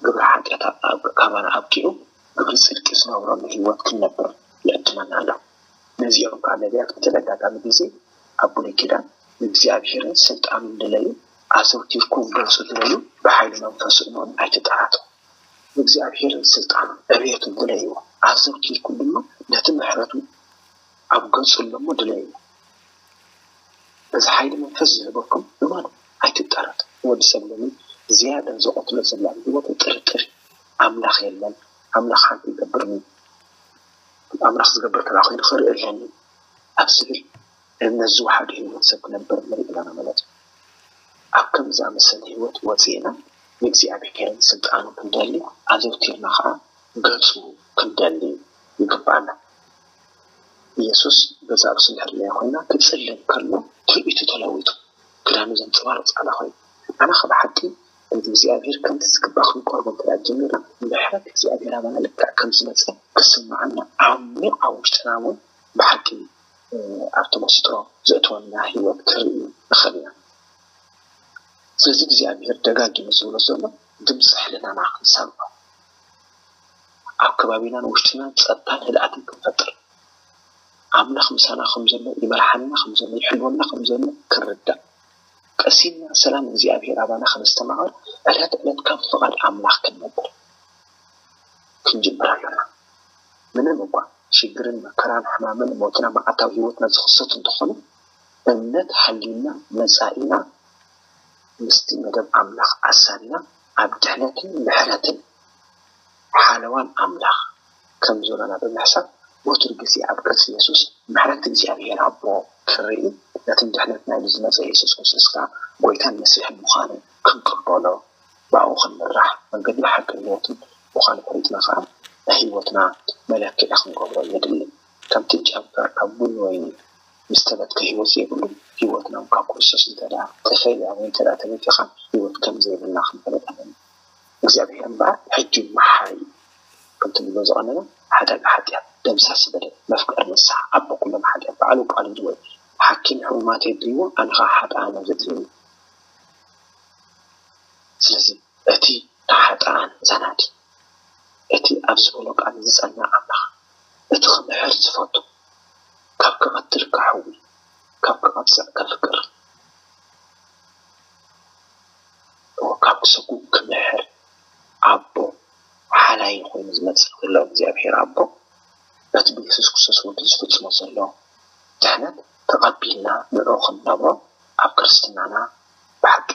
ግብሪ ሓጢኣት ካባና ኣብቂዑ ግብሪ ጽድቂ ዝነብረሉ ህይወት ክንነብር ይዕድመና ኣሎ። ነዚኦም ከዓ ነቢያት ብተደጋጋሚ ግዜ ኣብ ብሉይ ኪዳን ንእግዚኣብሔርን ስልጣኑን ድለዩ ኣዘውቲርኩም ገጹ ድለዩ ብሓይሊ መንፈሱ እመኑ ኣይትጠራጠሩ። ንእግዚኣብሔርን ስልጣኑን ዕብየቱን ድለይዎ ኣዘውቲርኩም ድማ ነቲ ምሕረቱ ኣብ ገጹ ኣለሞ ድለይዎ። በዚ ሓይሊ መንፈስ ዝህበኩም እመኑ ኣይትጠራጠሩ። ወዲ ሰብ ሎሚ ዝያዳ ዝቐትሎ ዘላ ህይወት ጥርጥር ኣምላኽ የለን ኣምላኽ ሓንቲ ይገብርኒ ኣምላኽ ዝገብር ተላ ኮይኑ ክርኢ ኣለኒ ኣብ ዝብል እምነት ዝወሓደ ህይወት ሰብ ክነብር ንርኢ ኣለና ማለት እዩ። ኣብ ከምዚ ዝኣመሰለ ህይወት ወፂእና ንእግዚኣብሔርን ስልጣኑ ክንደሊ ኣዘውቲርና ከዓ ገፁ ክንደሊ ይግባኣና። ኢየሱስ ገዛ ርእሱ እንድሕር ኮይና ክፅልን ከሎ ትርኢቱ ተለዊጡ ክዳኑ ዘንፀባርቕ ፃዕዳ ኮይኑ ኣነ ካብ ሓቂ ንእግዚኣብሔር ከምቲ ዝግባእ ክንቀርቦ እንተ ጀሚርና ምሕረት እግዚኣብሔር ኣባና ልክዕ ከም ዝመፀ ክስምዓና ዓሚቕ ኣብ ውሽጥና እውን ብሓቂ ኣብ ተመስጦ ዘእትወና ህይወት ክርኢ ንኽእል ኢና። ስለዚ እግዚኣብሔር ደጋጊሙ ዝብሎ ዘሎ ድምፂ ሕልናና ክንሰምዖ ኣብ ከባቢናን ውሽጥናን ፀጥታን ህድኣትን ክንፈጥር ኣምላኽ ምሳና ከም ዘሎ ይመርሓና ከም ዘሎ ይሕልወና ከም ዘሎ ክንርዳእ ቀሲና ሰላም እግዚኣብሔር ኣባና ከነስተማቕር ዕለት ዕለት ካብ ፍቓድ ኣምላኽ ክንነብር ክንጅምር ኣለና። ምንም እኳ ሽግርን መከራን ሕማምን ሞትና መዓልታዊ ህይወትና ዝኽሰቱ እንተኾኑ እምነት ሃልዩና መጻኢና ምስቲ መደብ ኣምላኽ ኣሳኒና ኣብ ድሕነትን ምሕረትን ሓለዋን ኣምላኽ ከም ዘለና ብምሕሳብ ወትሩ ግዜ ኣብ ገጽ የሱስ ምሕረት እግዚኣብሔር ኣቦ ክንርኢ ነቲ ንድሕነትና ኢሉ ዝመጸ የሱስ ክርስቶስ ከኣ ጎይታን መሲሕን ምዃኑ ክንቅበሎ ብኣኡ ክንምራሕ መንገዲ ሓቅን ህይወትን ምዃኑ ፈሊጥና ከኣ ናይ ህይወትና መለክዒ ክንገብሮ የድሊ። ከምቲ ጨንፈር ኣብ ቡን ወይኒ ምስ ተበትከ ህይወት ዘይብሉ ህይወትና እውን ካብ ክርስቶስ እንተ ደኣ ተፈልያ ወይ እንተ ደኣ ተበቲኻ ህይወት ከም ዘይብልና ክንፈልጥ ኣለና። እግዚኣብሔር እምበኣር ሕጂ መሓሪ እዩ። ከምቲ ንብሎ ዝቐነና ሓዳግ ሓጢኣት፣ ደምሳሲ በደል፣ መፍቀሪ ንስሓ፣ ኣቦ ኩሎም ሓጢኣት፣ ባዕሉ ቃሉ ዝወ ሓኪም ሕሙማት የድልይዎ ኣነ ኸዓ ሓጥኣን እዮም ዘድልዩኒ። ስለዚ እቲ ንሓጥኣን ዘናዲ፣ እቲ ኣብ ዝበሎ ቃል ዝጸንዕ ኣምላኽ፣ እቲ ክምሕር ዝፈቱ፣ ካብ ክቐትል ከሕዊ፣ ካብ ክቐጽዕ ከፍቅር፣ እወ ካብ ክሰጉ ክምሕር ኣቦ ሓላይ ኮይኑ ዝመጽእ ዘሎ እግዚኣብሔር ኣቦ በቲ ብየሱስ ክርስቶስ ወዱ ዝፍጽሞ ዘሎ ድሕነት ተቐቢልና ንዕኡ ክንነብሮ ኣብ ክርስትናና ብሓቂ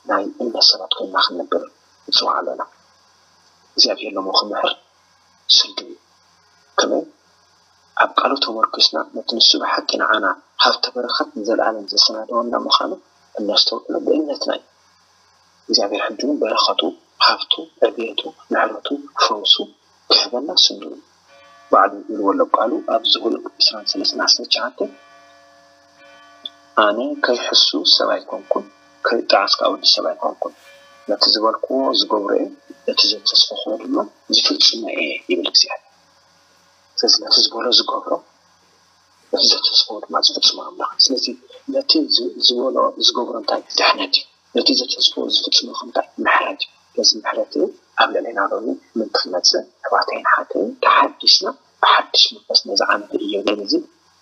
ናይ እምነት ሰባት ኮይንና ክንነብር ንጽዋዕ ኣለና። እግዚኣብሔር ሎሚ ክምሕር ስልዱ እዩ። ከመይ ኣብ ቃሉ ተመርኪስና ነቲ ንሱ ብሓቂ ንዓና ሃብተ በረኸት ንዘለኣለም ዘሰናደወና ምዃኑ እነስተውዕሎ ብእምነትና እዩ። እግዚኣብሔር ሕጂ እውን በረኸቱ፣ ሃብቱ፣ ዕብየቱ፣ ምሕረቱ፣ ፈውሱ ክህበና ስኑይ እዩ። ባዕሉ ኢልዎ ኣሎ ቃሉ ኣብ ዘኍልወት ዕስራን ሰለስተን ዓሰርተ ትሽዓተ፣ ኣነ ከይሕሱ ሰብ ኣይኮንኩን፣ ከይጠዓስ ከኣ ወዲ ሰብ ኣይኮንኩን። ነቲ ዝበልክዎ ዝገብሮ እየ፣ ነቲ ዘተስፈኽዎ ድማ ዝፍጽሞ እየ ይብል እግዚኣብሔር። ስለዚ ነቲ ዝበሎ ዝገብሮ፣ ነቲ ዘተስፈዎ ድማ ዝፍጽሞ ኣምላኽ። ስለዚ ነቲ ዝ- ዝበሎ ዝገብሮ እንታይ ድሕነት እዩ፣ ነቲ ዘተስፈዎ ዝፍጽሞ ከ እንታይ ምሕረት እዩ። ስለዚ ምሕረት ኣብ ልዕሌና ሎሚ ምእንቲ ክመጽእ ኣሕዋተይን ኣሓተይን ተሓዲስና ብሓድሽ መንፈስ ነዚ ዓመተ ኢዮቤል እዚ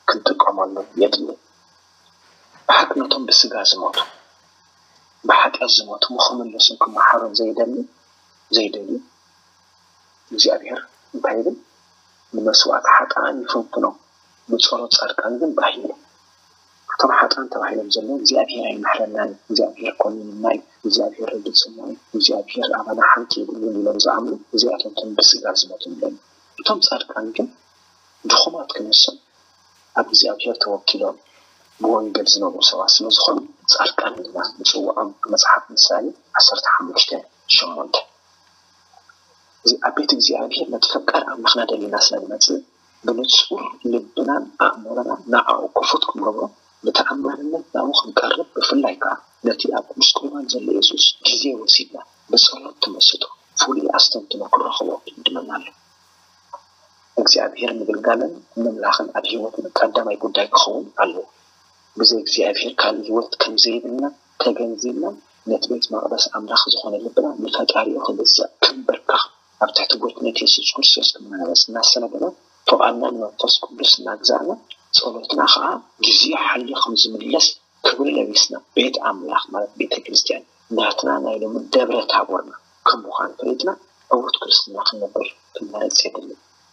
ክንጥቀመሉ የድሊ። ብሓቂ ነቶም ብስጋ ዝሞቱ፣ ብሓጢኣት ዝሞቱ፣ ንኽምለሱን ክመሓሩን ዘይደሊ ዘይደልዩ እግዚኣብሔር እንታይ ይብል? ንመስዋእቲ ሓጥኣን ይፈንፍኖ፣ ብጸሎት ጻድቃን ግን ባህ ይብሎ። እቶም ሓጥኣን ተባሂሎም ዘለዉ እግዚኣብሔር ኣይምሕረናን እዩ፣ እግዚኣብሔር ኮኒኑና እዩ፣ እግዚኣብሔር ረጊጹና እዩ፣ እግዚኣብሔር ኣባና ሓንቲ የብሉን ኢሎም ዝኣምኑ እዚኣቶም እቶም ብስጋ ዝሞቱ ንብሎም። እቶም ጻድቃን ግን ድኹማት ክነሶም ኣብ እግዚኣብሔር ተወኪሎም ብወንጌል ዝነብሩ ሰባት ስለ ዝኾኑ ጻድቃን ኢልና ንጽውዖም። መጽሓፍ ምሳሌ ዓሰርተ ሓሙሽተ ሸሞንተ። እዚ ኣብ ቤት እግዚኣብሔር ነቲ ፈቃር ኣምላኽና ደሊና ስለ ንመጽእ ብንጹር ልብናን ኣእምሮናን ንዓኡ ክፉት ክንገብሮ ብተኣማንነት ናብኡ ክንቀርብ ብፍላይ ከኣ ነቲ ኣብ ቅዱስ ቁርባን ዘሎ የሱስ ግዜ ወሲድና ብጸሎት ተመስጦ ፍሉይ ኣስተንትኖ ክንረኽቦ ይዕድመና ኣሎ። እግዚኣብሔር ምግልጋልን ምምላኽን ኣብ ህይወትና ቀዳማይ ጉዳይ ክኸውን ኣለዎ። ብዘይ እግዚኣብሔር ካልእ ህይወት ከም ዘይብልና ተገንዚብና ነቲ ቤት መቕደስ ኣምላኽ ዝኾነ ልብና ንፈጣሪኡ ክግዛእ ክንበርከኽ ኣብ ትሕቲ ጎይትነት የሱስ ክርስቶስ ክንመላለስ እናሰናደና ፍቓድና ንመንፈስ ቅዱስ እናግዛእና ጸሎትና ኸዓ ግዜኡ ሓልዩ ከም ዝምለስ ክብሪ ለቢስና ቤት ኣምላኽ ማለት ቤተ ክርስቲያን ናትና ናይ ሎሚ ደብረ ታቦርና ከም ምዃኑ ፈሊጥና ዕዉት ክርስትና ክንነብር ክንመርጽ የድሊ።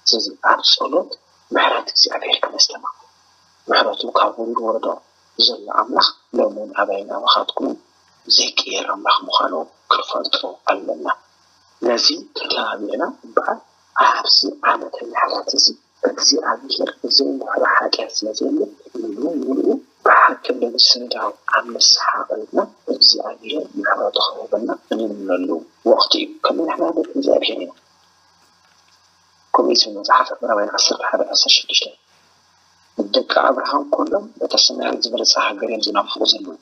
ስለዚ ኣብ ጸሎት ምሕረት እግዚኣብሔር ክነስተማቕር ምሕረቱ ካብ ወሪዱ ወረዶ ዘሎ ኣምላኽ ሎሚ እውን ኣባይን ኣባኻትኩምን ዘይቅየር ኣምላኽ ምዃኑ ክንፈልጦ ኣለና። ነዚ ተተባቢዕና እምበኣር ኣብዚ ዓመተ ምሕረት እዚ እግዚኣብሔር ዘይምሕሮ ሓጢኣት ስለ ዘየለ ምሉእ ምሉኡ ብሓቂ ብምስንዳው ኣብ ንስሓ ቀሪብና እግዚኣብሔር ምሕረቱ ክህበና እንልምነሉ ወቕቲ እዩ። ከመይ ንሕና ደቂ እግዚኣብሔር ኢና። ከምኡ እዩ ዝብል መጽሓፍ ዕብራውያን ዓሰርተ ሓደ ዓሰርተ ሽዱሽተ። ደቂ ኣብርሃም ኩሎም ነታ ሰማያዊት ዝበለጸ ሃገር እዮም ዝናፍቑ ዘለዉ።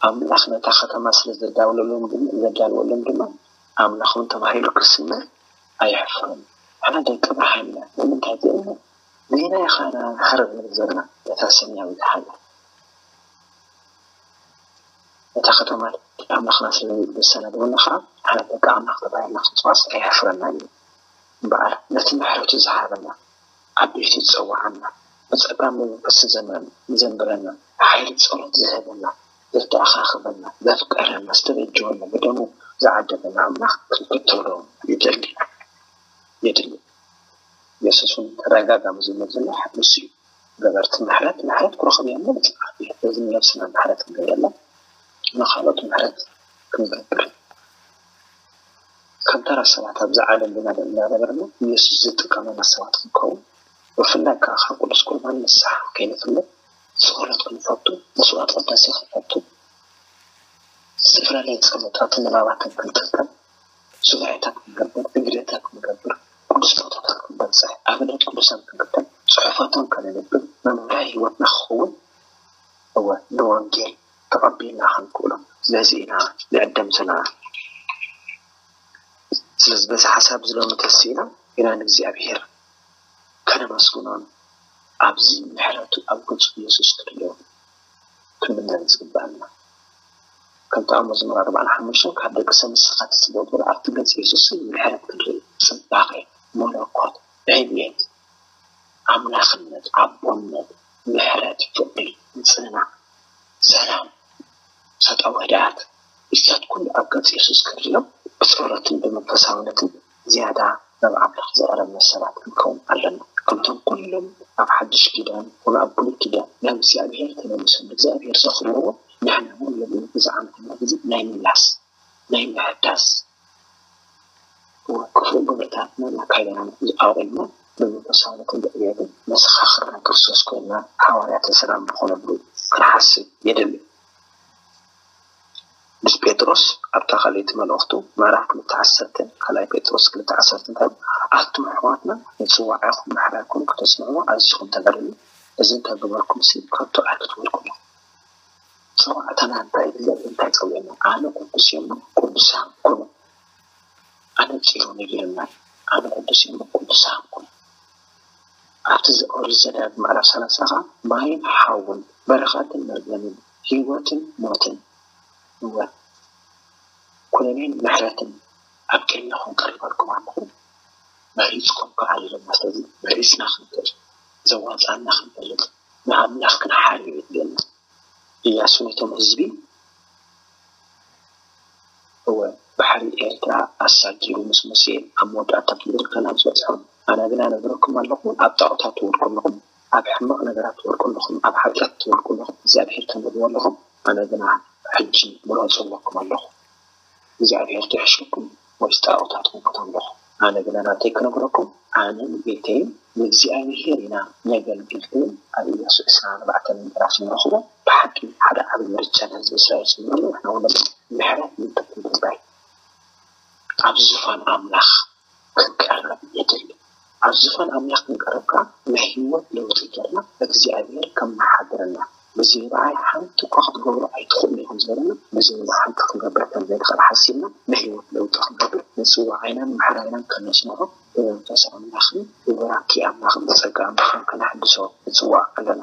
ኣምላኽ ነታ ከተማ ስለ ዘዳለወሎም ድማ ኣምላኽ እውን ተባሂሉ ክስመ ኣየሕፍርን። ንሕና ደቂ ኣብርሃም ኢና። ንምንታይ? ንሕና ኢኻ ንሃረብ ንብል ዘለና ነታ ሰማያዊት ሃገር። ነታ ከተማ ኣምላኽና ስለ ዘሰናደወና ኸዓ ንሕና ደቂ ኣምላኽ ተባሂልና ክንጽዋዕ ኣየሕፍረናን እዩ። እምበኣር ነቲ ምሕረቱ ዝሃበና፣ ኣብ ቤቱ ዝጸውዓና፣ ብጸጋ መንፈስ ዘመን ዘንብረና፣ ሓይሊ ጸሎት ዝህበና፣ ዘተኣኻኽበና፣ ዘፍቀረና፣ ዝተበጀወና፣ ብደሙ ዝዓደገና ኣምላኽ ክንክተሎ ይደሊ የድሊ። የሱስ እውን ተደጋጋሚ ዝብሎ ዘሎ ንሱ እዩ። ገበርቲ ምሕረት ምሕረት ክረኽቡ እዮም ዝብል መጽሓፍ እዩ። ስለዚ ንነብስና ምሕረት ክንገብረላ ንኻልኦት ምሕረት ክንገብር ከም ተራ ሰባት ኣብዚ ዓለም ብናበ እናነበርና ንየሱስ ዝጥቀመና ሰባት ክንከውን ብፍላይ ከዓ ካብ ቅዱስ ቁርባን ንስሓ ከይንፍለ ጸሎት ክንፈቱ መስዋዕት ቅዳሴ ክንፈቱ ዝተፈላለየ ጸሎታትን ንባባትን ክንጥቀም ሱባኤታት ክንገብር እግደታት ክንገብር ቅዱስ ቦታታት ክንበጽሕ ኣብነት ቅዱሳን ክንክተል ጽሑፋቶም ከነንብብ መምርሒ ህይወትና ክኸውን እወ ንወንጌል ተቐቢልና ክንክእሎ ስለዚ ኢና ንዕደም ዘለና። ስለዚ በዚ ሓሳብ እዚ ሎሚ ተሲእና ኢና ንእግዚኣብሔር ከነመስግኖን ኣብዚ ምሕረቱ ኣብ ገጹ ኢየሱስ ክንሪኦ ክንምነን ዝግብኣና። ከምቲ ኣብ መዝሙር ኣርባዓን ሓሙሽተን ካብ ደቂ ሰብ ንስኻ ትጽበ እምበር ኣብቲ ገጽ የሱስ ምሕረት ክንርኢ፣ ጽባቐ፣ መለኮት፣ ዕብየት፣ ኣምላኽነት፣ ኣቦነት፣ ምሕረት፣ ፍቕሪ፣ ምጽንናዕ፣ ሰላም፣ ሰጣዊ ህድኣት፣ እዚታት ኩሉ ኣብ ገጽ የሱስ ክንሪኦም ብጸሎትን ብመንፈሳውነትን ዝያዳ ናብ ኣምላኽ ዝቐረብና ሰባት ክንከውን ኣለና። ከምቶም ኩሎም ኣብ ሓድሽ ኪዳን ኮነ ኣብ ብሉይ ኪዳን ናብ እግዚኣብሔር ተመሊሶም ንእግዚኣብሔር ዘኽብርዎ ንሕና እውን ሎሚ እዚ ዓመተ ምሕረት እዚ ናይ ምምላስ ናይ ምሕዳስ ክፉእ ግብርታትና ኣካይዳና ኣቑምና ብመንፈሳውነትን ብዕብየትን መሰኻኽር ናይ ክርስቶስ ኮይንና፣ ሃዋርያትን ሰላም ንኾነሉ ክንሓስብ የድሊ። ምስ ጴጥሮስ ኣብታ ካልኣይቲ መልእኽቱ ምዕራፍ ክልተ ዓሰርተ፣ ካልኣይ ጴጥሮስ ክልተ ዓሰርተ እንታይ ይብል? ኣቱም ኣሕዋትና ንጽዋዕኹም ምሕራይኩም ከተስምዕዎ ኣዚኹም ተጋደሉ፣ እዚ እንተገበርኩምሲ ከቶ ኣይክትወድቁን ኢኹም። ጽዋዕታና እንታይ እዩ? እንታይ ጸዊዕና? ኣነ ቅዱስ እየ እሞ ቅዱሳን ኩኑ። ኣነ ጽዮን እየ እሞ ኣነ ቅዱስ እየ እሞ ቅዱሳን ኩኑ። ኣብቲ ኦሪት ዘዳግም ምዕራፍ ሰላሳ ኸኣ ማይን ሓውን በረኸትን መርገምን ህይወትን ሞትን እወ ኩነኔን ምሕረትን ኣብ ቅድሜኹም ቀሪበልኩም ኣለኹ። መሪጽኩም ከኣ ኣለና። ስለዚ መሪጽና ክንክእል፣ ዘዋጽኣና ክንፈልጥ፣ ንኣምላኽ ክንሓርዮ የድልየና። ኢያሱ ነቶም ህዝቢ እወ ባሕሪ ኤርትራ ኣሳጊሩ ምስ ሙሴ ኣብ መወዳእታ ምድሪ ከነኣን ዝበጽሖም፣ ኣነ ግና ነግረኩም ኣለኹ፣ ኣብ ጣዖታት ትወድቁ ኣለኹም፣ ኣብ ሕማቕ ነገራት ትወድቁ ኣለኹም፣ ኣብ ሓጢኣት ትወድቁ ኣለኹም፣ እግዚኣብሄር ተንብብዎ ኣለኹም፣ ኣነ ግና ሕጂ ምረጹ እብለኩም ኣለኹ። እግዚኣብሄር ዶ ይሕሸኩም ወይስ ጣዖታት ምእንታን ኣለኹም? ኣነ ግና ናተይ ክነግረኩም፣ ኣነን ቤተይን ንእግዚኣብሄር ኢና ነገልግል ክብል ኣብ ኢያሱ ዕስራን ኣርባዕተን ምዕራፍ ንረኽቦ። ብሓቂ ሓደ ዓቢ ምርጫ ንህዝቢ እስራኤል ስለ ዝኾነ ንሕና እውን ድማ ምሕረት ንጠቅም ጉዳይ ኣብ ዙፋን ኣምላኽ ክንቀርብ የድሊ። ኣብ ዙፋን ኣምላኽ ክንቀርብ ከኣ ናይ ህይወት ለውጢ ጌርና እግዚኣብሔር ከመሓድረና ብዘይ ረኣይ ሓንቲ እኳ ክትገብሩ ኣይትኽእሉ ኢኹም ዝበለና ብዘይ ሓንቲ ክንገብር ከም ዘይንኽእል ሓሲብና ናይ ህይወት ለውጢ ክንገብር ንጽዋዓይናን ማሕራይናን ከነስምዖ ብመንፈስ ኣምላኽን ብቡራኬ ኣምላኽን ብጸጋ ኣምላኽን ከነሕድሶ ንጽዋዕ ኣለና።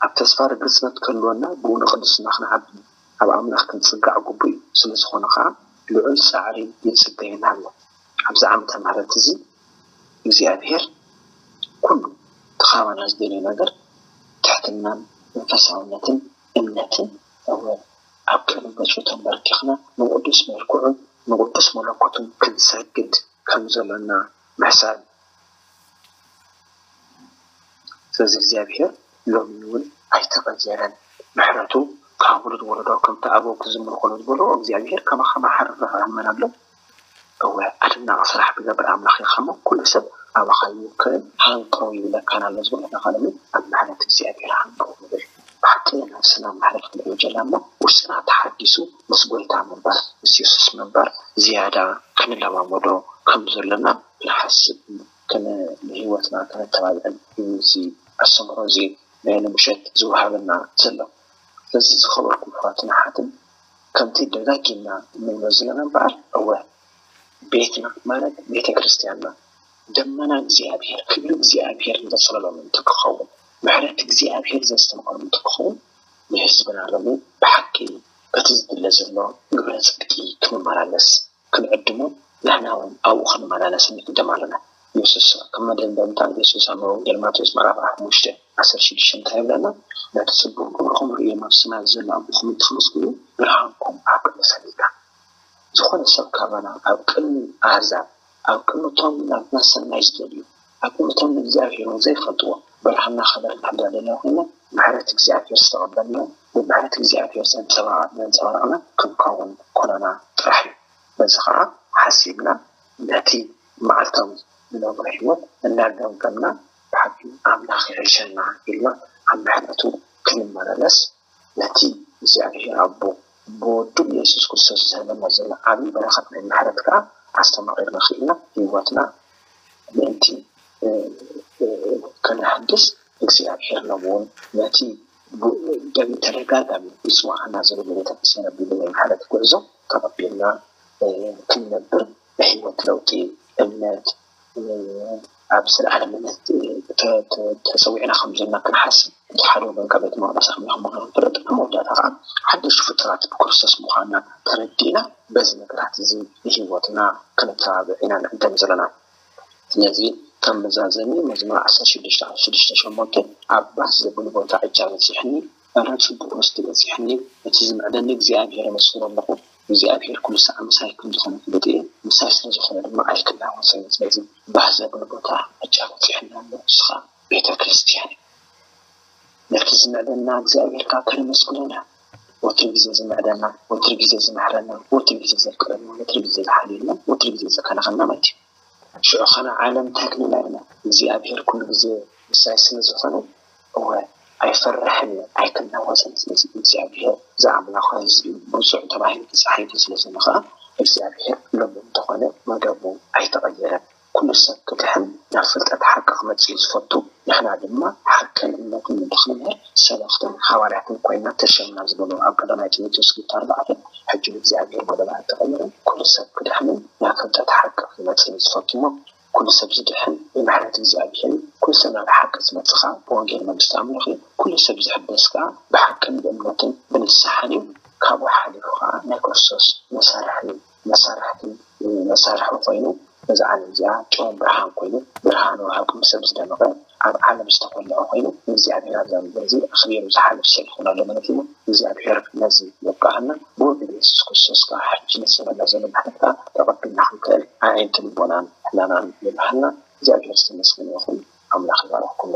ኣብ ተስፋ ርግጽነት ክህልወና ብኡ ንቕድስና ክንዓቢ ኣብ ኣምላኽ ክንጽጋዕ ግቡእ እዩ። ስለ ዝኾነ ኸኣ ልዑል ጻዕሪ ይጽበየና ኣሎ። ኣብዚ ዓመተ ምሕረት እዚ እግዚኣብሔር ኩሉ እቲ ካባና ዝደልዮ ነገር ትሕትናን መንፈሳውነትን እምነትን እወ ኣብ ቅድሚ ገጹ ተንበርኪኽና ንቕዱስ መልክዑን ንቕዱስ መለኮቱን ክንሰግድ ከም ዘሎና ምሕሳብ። ስለዚ እግዚኣብሔር ሎሚ እውን ኣይተቐየረን። ምሕረቱ ካብ ውሉድ ወለዶ ከምቲ ኣበው ክዝምሩ ከሎ ዝበልዎ እግዚኣብሔር ከማኻ መሓሪ ርሕሩሕ መን ኣሎ? እወ ኣደናቒ ስራሕ ትገብር ኣምላኽ ኢኻ እሞ ኩሉ ሰብ ኣባኻ ይውከል ሃንቀው ይብለካን ኣሎ ዝበለና ኸኣ ሎሚ ኣብ ምሕረት እግዚኣብሔር ሃንቀው ንብል። ብሓቂ ነብስና ምሕረት ክንዕጀላ እሞ ውሽጥና ተሓዲሱ ምስ ጐይታ ምንባር ምስ የሱስ ምንባር ዝያዳ ክንለማመዶ ከም ዘሎና ክንሓስብ ንህይወትና ከነተባብዕን እዩ እዚ ኣስተምህሮ እዚ ናይ ሎምሸት ዝወሃበና ዘሎ። ስለዚ ዝኸበርኩም ኣሕዋትን ኣሓትን ከምቲ ደጋጊምና እንብሎ ዘለና እምበኣር እወ ቤትና ማለት ቤተ ክርስቲያንና ደመና እግዚኣብሔር ክብሪ እግዚኣብሔር ዘጽለሎም እንትክኸውን ምሕረት እግዚኣብሔር ዘስተምቐሎም እንትክኸውን ንህዝብና ሎሚ ብሓቂ በቲ ዝድለ ዘሎ ግብረ ጽድቂ ክንመላለስ ክንዕድሞ ንሕና እውን ኣብኡ ክንመላለስ ንዕደም ኣለና። የሱስ ከም መደምደምታ የሱስ ኣብ ወንጌል ማቴዎስ ምዕራፍ ሓሙሽተ ዓሰርተ ሽዱሽተ እንታይ ይብለና? ነቲ ጽቡቕ ግብርኹም ርእዮም ኣብ ሰማያት ዘሎ ኣቦኹም እንተመስግኑ ብርሃንኩም ኣብ ቅድሚ ሰብ ይብራህ። ዝኾነ ሰብ ካባና ኣብ ቅድሚ ኣህዛብ ኣብ ቅድሚ እቶም ናትና ሰናይ ዝደልዩ ኣብ ቅድሚ እቶም ንእግዚኣብሔር እውን ዘይፈልጥዎ ብርሃንና ከበርህ እንድሕር ደለና ኮይና ምሕረት እግዚኣብሔር ዝተቐበልና ብምሕረት እግዚኣብሔር ዘንጸባረቕና ክንከውን ኮነና ጥራሕ እዩ። በዚ ኸዓ ሓሲብና ነቲ መዓልታዊ ንነብሮ ህይወት እናገምገምና ብሓቂ ኣምላኽ ይሕሸና ኢልና ኣብ ምሕረቱ ክንመላለስ ነቲ እግዚኣብሔር ኣቦ ብወዱ ብየሱስ ክርስቶስ ዝህበና ዘሎ ዓብዪ በረኸት ናይ ምሕረት ከዓ ኣስተማቒርና ኽኢልና ህይወትና ምእንቲ ከነሕድስ እግዚኣብሔር ሎሚ እውን ነቲ ብተደጋጋሚ ይፅዋዓና ዘሎ ንቤተክርስትያን ኣቢሉ ናይ ምሕረት ጉዕዞ ተቐቢልና ክንነብር ናይ ህይወት ለውጢ እምነት ኣብ ዘለዓለምነት ተፀዊዕና ከም ዘለና ክንሓስብ እቲ ሓደ ወገን ካብ ቤተ መቅደስ ኣኽሊልኩም ምዃኑ ፍለጥ ኣብ መወዳእታ ከዓ ሓደሽቲ ፍጡራት ብክርስቶስ ምዃንና ተረዲእና በዚ ነገራት እዚ ንህይወትና ክንተባብዕ ኢና ንዕደም ዘለና። ስለዚ ከም መዛዘሚ መዝሙር ዓሰርተ ሽዱሽተ ዓሰርተ ሽዱሽተ ሸሞንተ ኣብ ባህ ዘብል ቦታ ዕጫ በጺሕኒ፣ እረ ጽቡቕ ርስቲ በጺሕኒ፣ እቲ ዝምዕደኒ እግዚኣብሔር ኣመስግኖ ኣለኹ፣ እግዚኣብሔር ኩሉ ሳዕ ምሳይ ከም ዝኾነ ፍሉጥ እየ፣ ምሳይ ስለ ዝኾነ ድማ ኣይክላወሶን እየ። ስለዚ ባህ ዘብል ቦታ ዕጫ በጺሕኒ ኣሎ፣ ንሱ ኸኣ ቤተ ክርስትያን እዩ። ነቲ ዝምዕደና እግዚኣብሔር ከኣ ከነመስግኖ ኢና። ወትሩ ግዜ ዝምዕደና፣ ወትሩ ግዜ ዝምሕረና፣ ወትሩ ግዜ ዘፍቅረና፣ ወትሩ ግዜ ዝሓልየና፣ ወትሩ ግዜ ዝከላኸለና ማለት እዩ። ሽዑ ኸነ ዓለም እንታይ ክንብላ ኢና? እግዚኣብሔር ኩሉ ግዜ ምሳይ ስለ ዝኾነ እወ ኣይፈርሕን ኣይክናወፅን። ስለዚ እግዚኣብሔር ዝኣምላኽ ህዝቢ ብፁዕ ተባሂሉ ተፃሒፉ ስለ ዘሎ ከዓ እግዚኣብሔር ሎሚ እንተኾነ መደቡ ኣይተቐየረን። ኩሉ ሰብ ክድሕን ናብ ፍልጠት ሓቂ ክመፅእ እዩ ዝፈቱ። ንሕና ድማ ሓቅን እምነትን ንድኽንምህር ሰበኽትን ሓዋርያትን ኮይና ተሸምና ዝበሉ ኣብ ቀዳማይ ጢሞቴዎስ ክልተ ኣርባዕተ ሕጂ እግዚኣብሔር መደባ ኣይተቐየረን። ኩሉ ሰብ ክድሕንን ናብ ፍልጠት ሓቂ ክመፅእ እዩ ዝፈቱ እሞ ኩሉ ሰብ ዝድሕን ብምሕረት እግዚኣብሔር እዩ። ኩሉ ሰብ ናብ ሓቂ ዝመፅእ ከዓ ብወንጌል መንግስቲ ኣምላኽ እዩ። ኩሉ ሰብ ዝሕደስ ከዓ ብሓቅን ብእምነትን ብንስሓን እዩ። ካብኡ ሓሊፉ ከዓ ናይ ክርስቶስ መሳርሒ እዩ። መሳርሕቲ መሳርሒ ኮይኑ ነዛ ዓለም እዚኣ ጨውን ብርሃን ኮይኑ ብርሃኑ ኣብ ቅድሚ ሰብ ዝደመቐ ኣብ ዓለም ዝተኮለዐ ኮይኑ ንእግዚኣብሔር ኣብዛ ምድር እዚ ኣኽቢሩ ዝሓልፍ ሰብ ይኾን ኣሎ ማለት እዩ። እግዚኣብሔር ነዚ የብቃህና። ብወዲ ኢየሱስ ክርስቶስ ከዓ ሕጂ ንሰመላ ዘሎ ምሕረት ከዓ ተቐቢልና ክንክእል ኣዒንቲ ልቦናን ሕናናን ይብሃልና። እግዚኣብሔር ዝተመስገነ ይኹን። ኣምላኽ ይባርኽኩም።